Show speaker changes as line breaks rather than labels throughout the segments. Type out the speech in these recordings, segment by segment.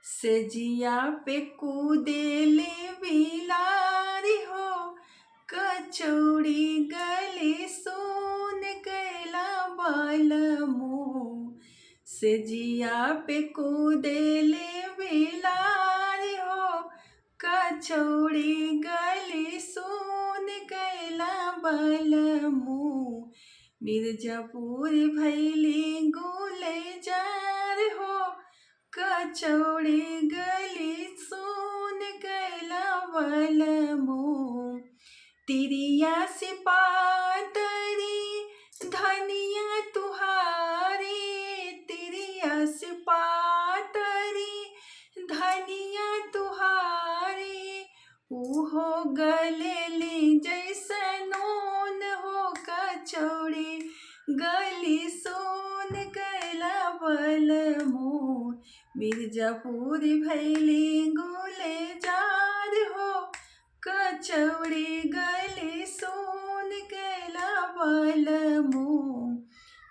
सेजिया पे कूदेले बिलारी हो, कचौड़ी गली सोन कैला बलमो। सेजिया पे कूदेले बिलारी हो, कचौड़ी गली सोन कैला बलमो। मिर्जापुर भैली गुले जार हो, कचौड़ी गली सोन कैला बलमो। तिरिया से पातरी धनिया तुहारी, तिरिया से पातरी धनिया तुहारी, उहो गलेली जैसे नून हो, कचौड़ी गली सोन कैला बलमो। मिर्जापुर भैली गुले जार हो, कचौड़ी गली सोन कैला बलमो।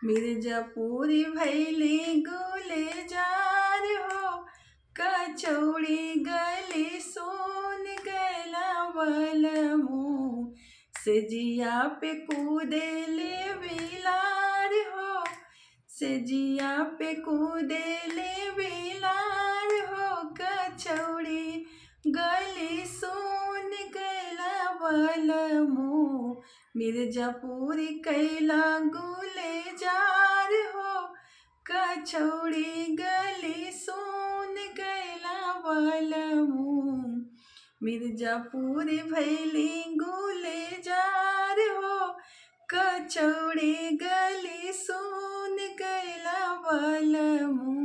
मिर्जापुर भैली गुले जार हो, कचौड़ी गली सोन कैला बलमो। सेजिया पे कूदेले बिलार हो, सेजिया पे कूदेले बिलार हो, कचौड़ी गली सोन कैला बलमो। मिर्जापुर कैला गुले जार हो, कचौड़ी गली सोन कैला बलमो। मिर्जापुर भैली गुले जार हो, कचौड़ी गली सोन कैला बलमो।